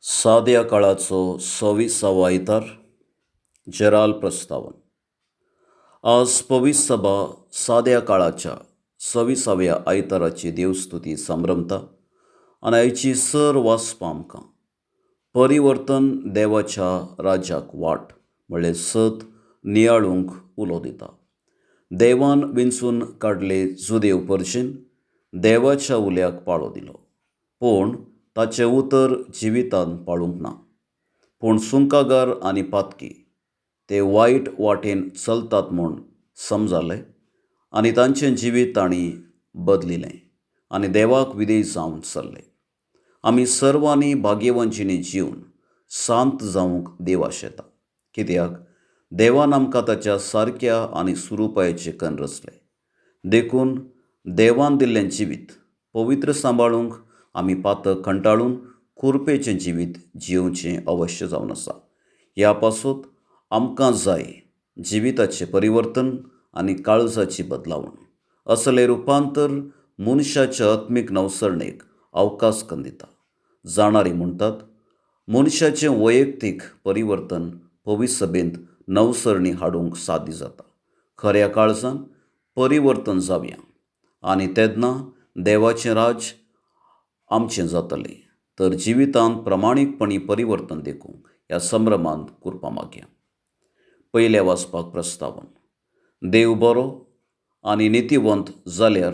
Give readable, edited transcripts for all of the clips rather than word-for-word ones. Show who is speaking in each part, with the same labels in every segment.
Speaker 1: साद्या काळाचो सव्वीसावो आयतार, जेराल प्रस्तावन. आज पवित्र सभा साद्या काळाच्या सव्वीसाव्या आयताराची देवस्तुती संभ्रमता आनी आयची सर वाचपा आमकां परिवर्तन देवाच्या राज्याक वाट म्हणलें सत नियाळूंक उलो दिता. देवान विंचून काडले जुदेव परशेन देवाच्या उल्याक पाळो दिलो, पूण ताचें उतर जिवितांत पाळूंक ना. पूण सुंकागार आनी पातकी ते वायट वाटेन चलतात म्हूण समजाले आनी तांचें जिवीत तांणी बदलिलें आनी देवाक विधेय जावन चल्ले. आमी सर्वांनी भाग्यवान जिणें जिवन शांत जावंक देव आशेता, कित्याक देवान आमकां ताच्या सारक्या आनी सुरुपायाचें कन्न रचलें. देखून देवान दिल्लें जिवीत पवित्र सांबाळूंक आमी पातक कंटाळून कुरपेचें जिवीत जियोवचें अवश्य जावन आसा. ह्या पासत आमकां जाय जिविताचें परिवर्तन आनी काळजाची बदलावण. असलें रुपांतर मनशाच्या आत्मीक नवसरणेक अवकाश कन्न दिता. जाणारी म्हणटात, मनशाचें वैयक्तीक परिवर्तन पवित्र सभेंत नवसरणी हाडूंक साध्य जाता. खऱ्या काळजान परिवर्तन जावया आनी तेन्ना देवाचें राज्य आमचें जातलें. तर जिवितांत प्रामाणीकपणी परिवर्तन देखूंक ह्या संभ्रमांत कुरपा मागया. पयल्या वाचपाक प्रस्तावन. देव बरो आनी नितीवंत जाल्यार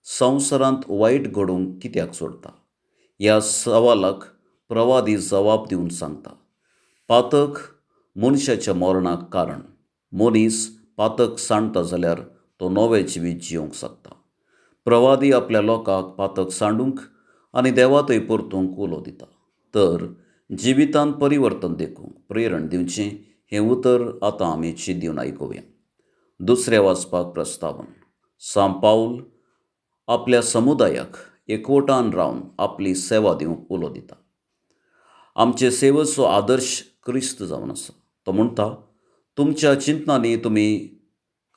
Speaker 1: संवसारांत वायट घडूंक कित्याक सोडटा? ह्या सवालाक प्रवादी जबाब दिवन सांगता, पातक मनशाच्या मरणाक कारण. मनीस पातक सांडटा जाल्यार तो नवें जिवीत जियोवंक शकता. प्रवादी आपल्या लोकांक पातक सांडूंक आनी देवा थंय परतूंक उलो दिता. तर जिवितांत परिवर्तन देखूंक प्रेरण दिवचें हें उतर आतां आमी चिंत दिवन आयकुया. दुसऱ्या वाचपाक प्रस्तावन. सांत पावल आपल्या समुदायाक एकवटान रावन आपली सेवा दिवंक उलो दिता. आमचे सेवेचो आदर्श क्रिस्त जावन आसा. तो म्हणटा, तुमच्या चिंतनांनी तुमी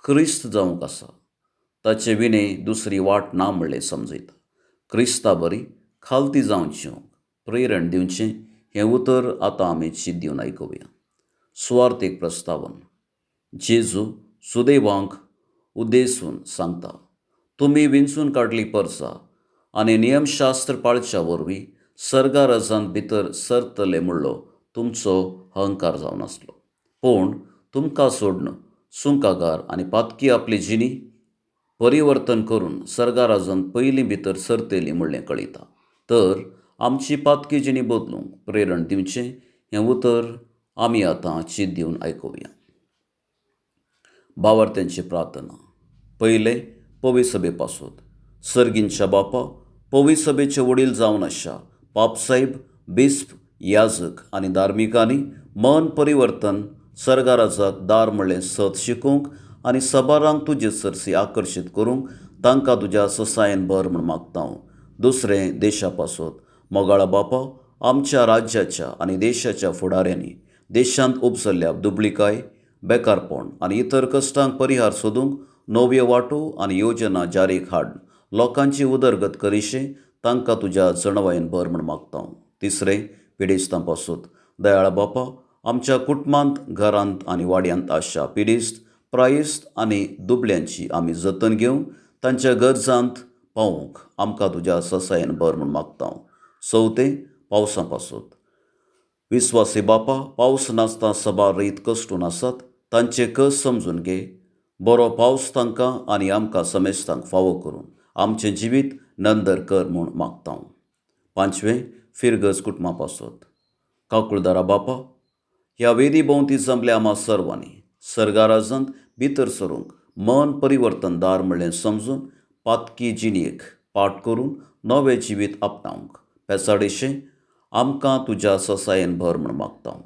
Speaker 1: क्रिस्त जावंक आसा, ताचे विणें दुसरी वाट ना म्हणलें समजयता. क्रिस्ता बरी खालती जावन जिवंक प्रेरण दिवचें हें उतर आतां आमी चिंत दिवन आयकुया. सुवार्थीक प्रस्तावन. जेजू सुदैवांक उद्देसून सांगता, तुमी विंचून काडली परसा आनी नियमशास्त्र पाळच्या वरवीं सर्गा रजांत भितर सरतले म्हणलो तुमचो अहंकार जावन आसलो. पूण तुमकां सोडून सुंकागार आनी पातकी आपली जिणी परिवर्तन करून सर्गा राजांत पयलीं भितर सरतली म्हणलें कळयता. तर आमची पातकी जिणी बदलूंक प्रेरण दिवचें हें उतर आमी आतां चिंत दिवन आयकुया. भावार्थ्यांची प्रार्थना. पयलें, पवित्र सभे पासत. सर्गींच्या बापा, पवित्र सभेचे वडील जावन आशा पापसाहेब, बिस्प, याजक आनी धार्मिकांनी मन परिवर्तन सर्गाराजाक दार म्हणलें सत शिकोवंक आनी सबारांक तुजे सरसी आकर्शीत करूंक तांकां तुज्या ससायन भर म्हूण मागता हांव. दुसरें, देशा पासत. मोगाळा बापा, आमच्या राज्याच्या आनी देशाच्या फुडाऱ्यांनी देशांत उपजल्ल्या दुबळिकाय, बेकारपण आनी इतर कश्टांक परिहार सोदूंक नव्यो वाटो आनी योजना जारीक हाड लोकांची उदरगत करिशें तांकां तुज्या जणवायेन भर म्हूण मागता हांव. तिसरें, पिडेस्तां पासत. दयाळा बापा, आमच्या कुटुंबांत, घरांत आनी वाड्यांत आशा पिडेस्त, प्रायेस्त आनी दुबळ्यांची आमी जतन घेवन तांच्या गरजांत पावोवंक आमकां तुज्या ससायेन भर म्हूण मागता हांव. चवथें, पावसा पासत. विस्वासी बापा, पावस नासता सबार रीत कश्टून आसात, तांचे कस समजून घे. बरो पावस तांकां आनी आमकां समेस्तांक फावो करून आमचें जिवीत नंदर कर म्हूण मागता हांव. पांचवें, फिरगज कुटुंबा पासत. काकुळदारा बापा, ह्या वेदी भोंवती जमल्या आमा सर्वांनी सर्गाराजांत भितर सरूंक मन परिवर्तन दार म्हणलें समजून पातकी जिणेक पाठ करून नवें जिवीत आपणावंक पेसाडेशें आमकां तुज्या ससायेन भर म्हूण मागता हांव.